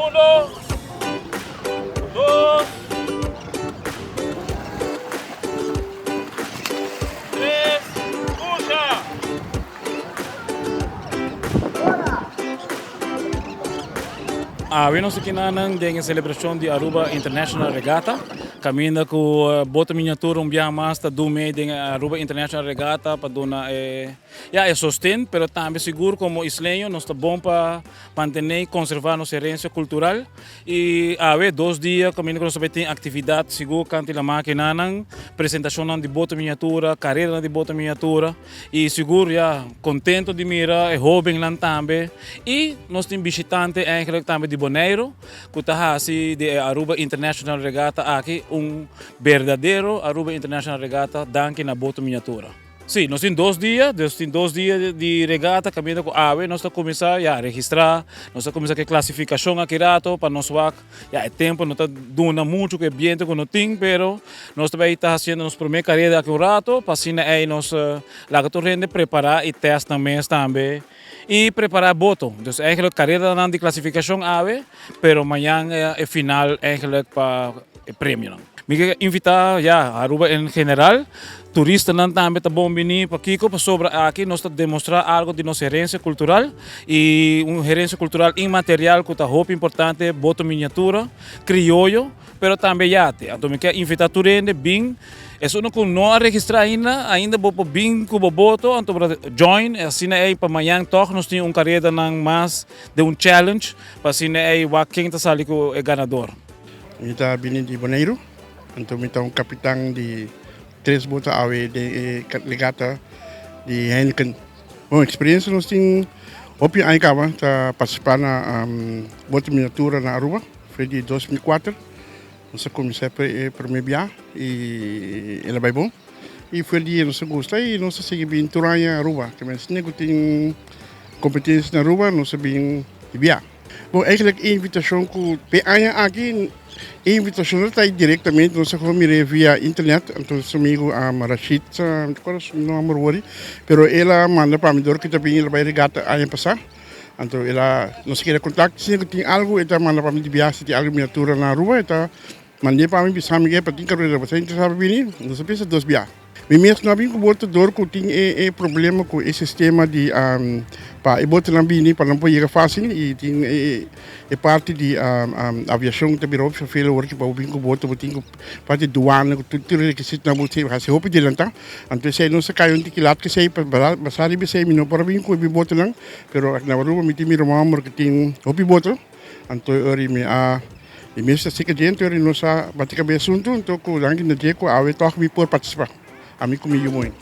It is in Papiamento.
Uno, dos, tres, pusha! Awe nos aki nan den e celebracion di Aruba International Regatta. Caminda cu boto miniatura un biaha mas ta dun mee den e Aruba International Regatta pa duna e ya e sosten, pero tambe sigur como isleño nos ta bon pa mantene y conserva nos herencia cultural. Y awe dos dia caminda cu nos ta bay tin actividad sigur canti la maquinanan, presentacionnan di boto miniatura, careranan di boto miniatura. Y sigur ya contento di mira e hobennan tambe y nos tin bishitante eigenlijk tambe di Boneiro cu ta haci di e Aruba International Regatta aki un berdadero Aruba International Regatta danki na boto miniatura. Si, nos tin dos dia, dus tin dos dia di regata caminda cu awe nos ta cuminsa ya registra, nos ta cuminsa cu e clasificacion aki rato pa nos wak. Ya e tempo no ta duna mucho cu e biento cu no tin, pero nos ta bay ta haciendo nos prome careda aki un rato pa asina ey nos laga tur hende prepara y test nan mes tambe y prepara boto. Dus eigenlijk caredanan di clasificacion awe, pero mañan e final eigenlijk pa e premionan. Mi ke invita ya Aruba en general, turistanan tambe ta bon bini pakiko pasobra aki nos ta demostra algo di nos herencia cultural y un herencia cultural inmaterial cu ta hopi importante, boto miniatura, crioyo, pero tambe yate. Anto mi ke invita tur hende bin, esun cu no a registra ainda, ainda bo por bin cu bo boto, anto bo ta join, asina ey pa mañan toch nos tin un caredanan mas den un challenge pa asina ey wak ken ta sali cu e ganador. Mi ta bini di Boneiru, anto mi ta un kapitan di tres bota awe den e regata di Heineken. Bon, eksperensia nos tin hopi aña kaba ta partisipá na bota miniatura na Aruba, for di 2004. Nos a kuminsá e promé bia i el a bai bon. I for di nos a gusta i nos a sigui bin tur aña Aruba. Te mester ku tin kompetensia na Aruba nos a bin di bia. Bon, eigenlijk e invitacion cu p'e aña aki, e invitacion no ta directamente, nos a gewoon mir'é via internet, anto su amigo Rashid, no ta acuerdo su nomber wori, pero el a manda pa mi dor cu ta bin el a bay regata aña pasa, anto el a, nos a keda contacto, si cu tin algo e ta manda pa mi di biaha, si tin algo miniatura na Aruba e ta mand'é pa mi bisa mi, epa tin carrera, bo ta interesa pa bini? Nos a pensa dos biaha. Mi mes no a bin ku boto dor ku tin e e problema ku e sistema di pa e botonan bini pa nan por yega fásil i tin e e parti di aviashon ta bira hopi fafel awor ki pa bo bin ku boto bo tin ku parti duana ku tur tur rekisitonan bo tin hasi hopi delantá. Anto esei nos a kai un tiki lat ku esei basá riba esei mi no por a bin ku mi botonan pero na Aruba mi tin mi ruman homber ku tin hopi boto anto e ora mi a Mi mes ta sika djente ora nos a bati kabes huntu, anto ku danki na dje ku awe tòg mi por partisipá, ami ku mi yu muhé.